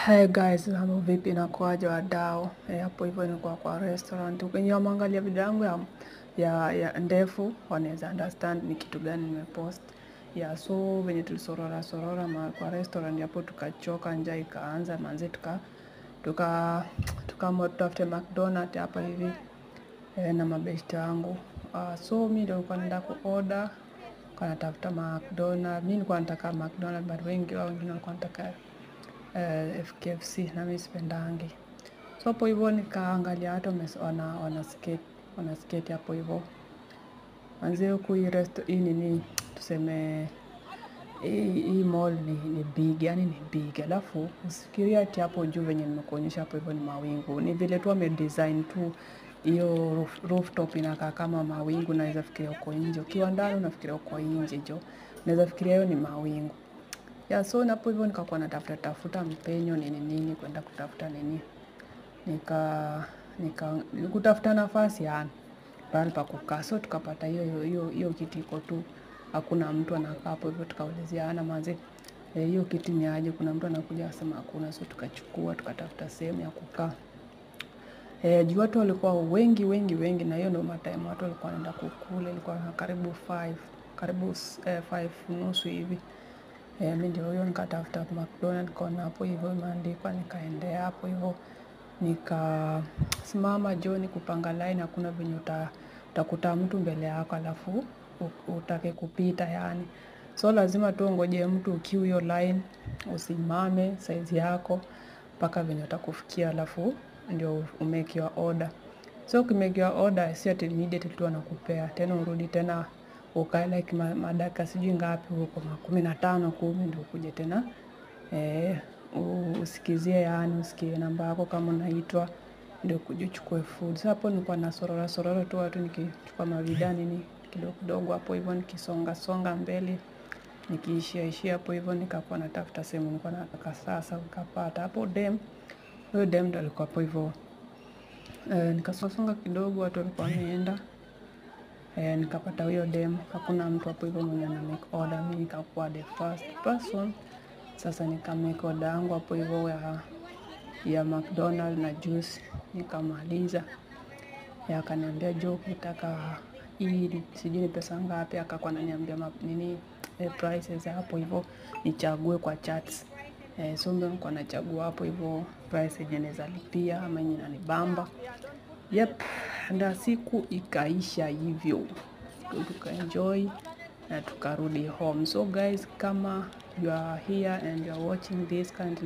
Hey guys, mambo vipi, inakuaje wadau? Hapo hivyo nilikuwa kwa restaurant. Wenye wameangalia video yangu ya ndefu wanaweza understand ni kitu gani nimepost. Yeah, so venye tulisorora sorora kwa restaurant hapo tukachoka, njaa ikaanza manze, tukaamua tutafute McDonald hapa hivi na mabeshte wangu. So mi ndio nilikuwa naenda kuorder, nilikuwa natafuta McDonald. Mi nilikuwa nataka McDonald, but wengi wao wengine walikuwa wanataka KFC na mimi sipendangi. So hapo hivyo nikaangalia watu wana skate hapo hivyo. Manze huku hii resto, hii nini, tuseme hii mall ni big, yani ni big. Alafu usifikirie ati hapo juu venye nimekuonyesha hapo hivyo ni mawingu. Ni vile tu wame design tu hiyo rooftop inakaa kama mawingu, naweza fikiria uko nje. Ukiwa ndani unafikiria uko nje jo. Unaweza fikiria hiyo ni mawingu. Yeah, so hapo hivyo nikakuwa natafuta tafuta mpenyo nini nini kwenda kutafuta nini. Nika kutafuta nafasi yani pahali pa kukaa. So tukapata hiyo kiti iko tu, hakuna mtu anakaa hapo hivyo. Tukauliziana, manze, hiyo kiti ni aje? Kuna mtu anakuja? Asema hakuna. So tukachukua, tukatafuta sehemu ya kukaa. Juu watu walikuwa wengi wengi wengi, na hiyo ndio matime watu walikuwa wanaenda kukula, ilikuwa karibu 5, karibu 5:30 hivi. Mi ndio huyo nikatafuta McDonald, nikaona hapo hivyo imeandikwa, nikaendea hapo hivyo, nikasimama jioni kupanga line. Hakuna venye utakuta mtu mbele yako alafu utake kupita yani. So lazima tu ungoje mtu ukiwa hiyo line, usimame size yako mpaka venye utakufikia, alafu ndio umake your order. So ukimake your order, si ati immediately tu wanakupea, tena urudi tena ukae like madakika sijui ngapi huko, 15, 10, ndio ukuje tena usikizie, yani usikie namba yako kama unaitwa ndio ukuje uchukue food. So hapo nilikuwa nasorora sorora tu watu nikichukua mavideo nini kidogo kidogo hapo hivyo, nikisonga songa mbele, nikiishia ishia hapo hivyo, nikakuwa natafuta sehemu nilikuwa nataka. Sasa nikapata hapo dem, huyo dem ndo alikuwa hapo hivyo. Nikasonga kidogo, watu walikuwa wameenda. Nikapata huyo dem, hakuna mtu hapo hivyo mwenye ana make order. Mi nikakuwa the first person. Sasa nika make order yangu hapo hivyo ya McDonald na juice, nikamaliza. Akaniambia, jo, ukitaka hii sijui ni pesa ngapi, akakuwa ananiambia nini prices hapo hivyo nichague kwa charts. So ndio nilikuwa nachagua hapo hivyo price yenye naweza lipia ama yenye inanibamba. Yep, na siku ikaisha hivyo. Tukaenjoy na tukarudi home. So guys, kama you are here and you are watching this, kindly